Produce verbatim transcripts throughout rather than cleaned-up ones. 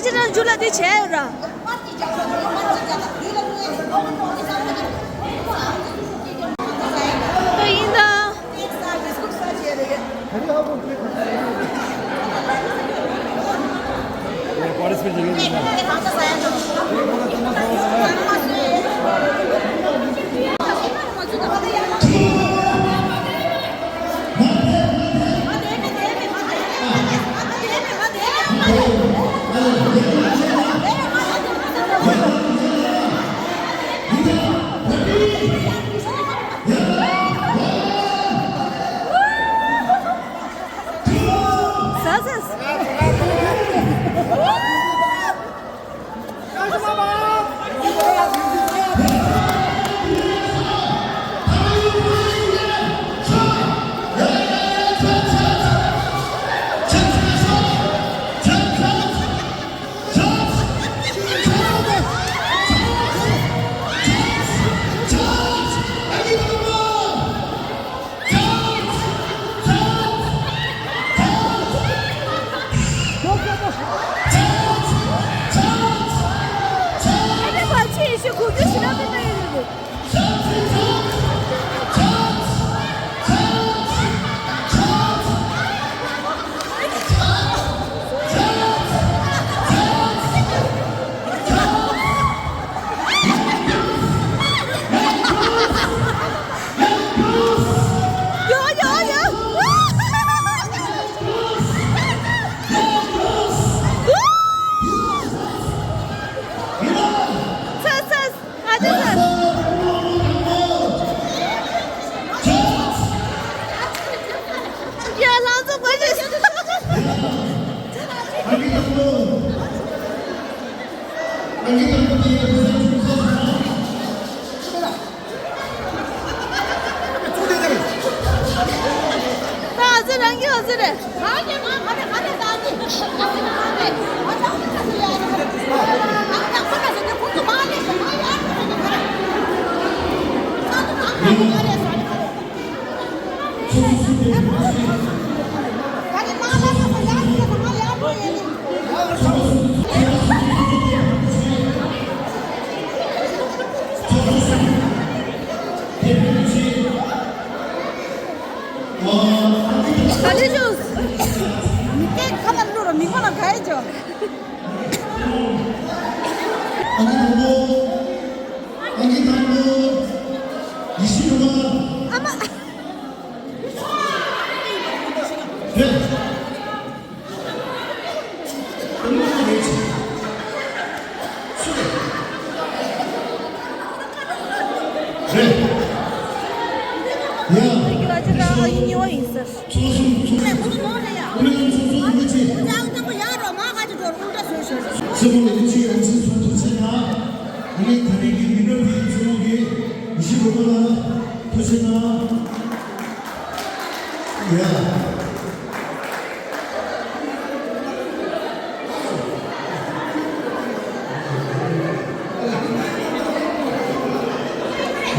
ཅི་རང་ཇུ་ལ་དེ་བྱས་ཡོད་ར། ད་ཡིན་ད། ག་ལེ་ཞུ། མི་སྐད་ཁ་ལ་བླུགས་རོགས། མི་མོ་ལ་ག་ཡེ་ཅོ། ཨ་ནི་དང་པོ། ཨ་ནི་དང་པོ། ཡེ་ཤེས་རུ་མ། ཨ་མ།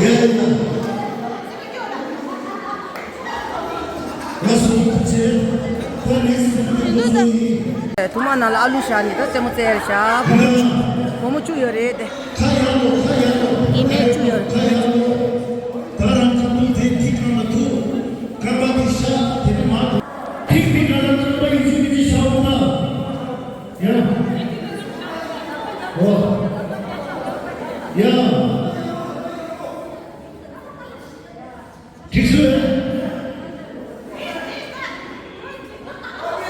རེད། ཐུར་མ་ནང་ལ་ཨ་ལུ་བཞག་ནས་ད་རྩེད་མོ་རྩེ་ཡ་བཞག་བུ་མོ་བུ་མོ་བཅུ་ཡོད་རེད་དེ། ཡིན་མེད་བཅུ་ཡོད་རེད། ད་རང་ཁ་ཐུག་དེ་ཐིག་གང་ལ་ཐུག་ཁ་པ་དེ་ཤ་དེ་ནི་མ་ཐུག་ཐིག་དེ་ག་ལ་ཐུག་པ་ཡིན་ཚུལ་མི་དེ་ཤ་འོ་ན། ཡ། འོ། ཡ། འགྲིག་སོང་།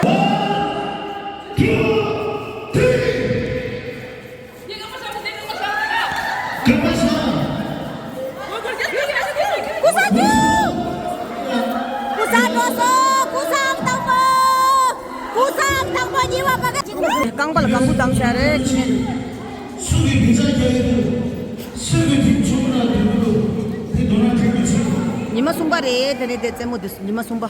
One, two, three. རྐང་པ་ལ་སྒམ་བུ་བསྡམས་བཞག་རེད། ཉི་མ་གསུམ་པ་རེད། དེ་ནས་དེ་རྩེད་མོ་དེ་ཉི་མ་གསུམ་པ།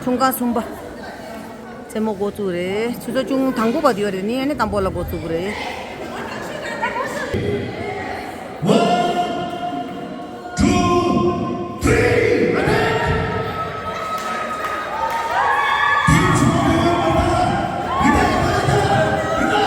འཁྲུངས་སྐར་གསུམ་པ། རྩེད་མོ་འགོ་བཙུགས་རེད། ཆུ་ཚོད་ཆུང་དང་པོ་བར་དུ་ཡོད་རེད། ནི་ཨ་ནི་དང་པོ་ལ་འགོ་བཙུགས་རེད། One, two, three, attack! Team Chhunwa Dewa Martha, attack, attack, attack!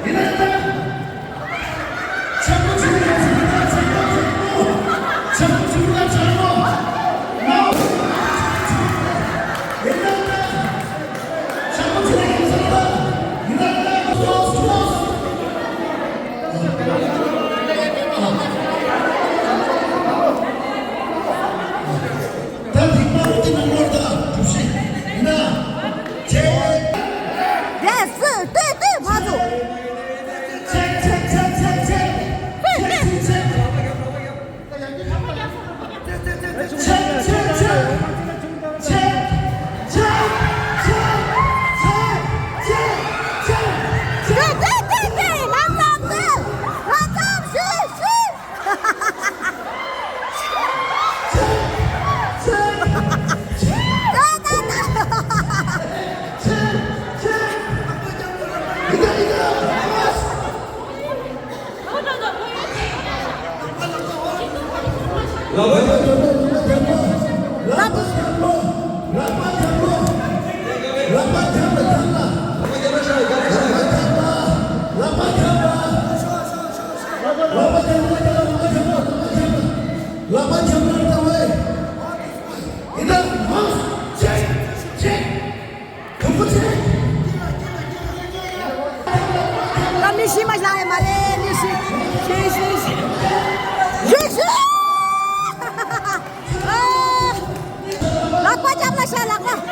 ཡ། སུ། ལྟོས། ལྟོས། ཕར་ཚུར། ལྟོས། ལྟོས། ལྟོས། ལྟོས། ལམ་ལམ་ལྟོས། ལམ་ལམ་ཞུ། ཞུ། ད་མི་ཤི་མ་ལ་ཡ་མ་རེད། མི་ཤི། ཤི་ཤི་ཤི། ཤི་ཤི། ཨ། ལག་པ་རྒྱབ་ལ་བཞག། ལག་པ།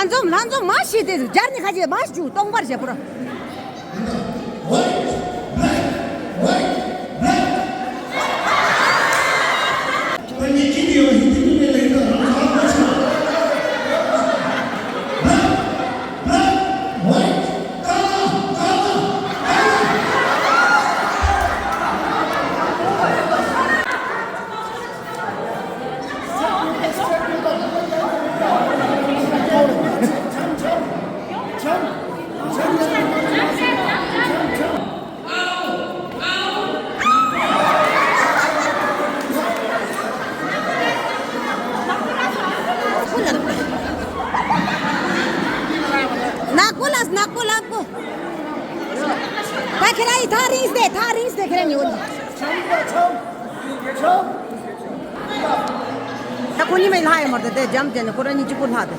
ལྷན་འཛོམས། ལྷན་འཛོམས་མ་ཤི་དེ་སྦྱར་ནི་ཁ་ཅིག་མ་ཤི་ཅུ་སྟོང་པར་བྱེད་པོ་ར། ཁྱེད་རང་ཡི་ཐག་རིང་སྟེ་ཐག་རིང་སྟེ་ཁྱེད་རང་ཉོ་ནི། ད་ཁོ་གཉིས་མེད་ལྷ་ཡི་མར་དེ་དེ་འཇམ་དེ་ནི་ཁོ་རང་གཉིས་གཅིག་པུ་ལྷ་དེ།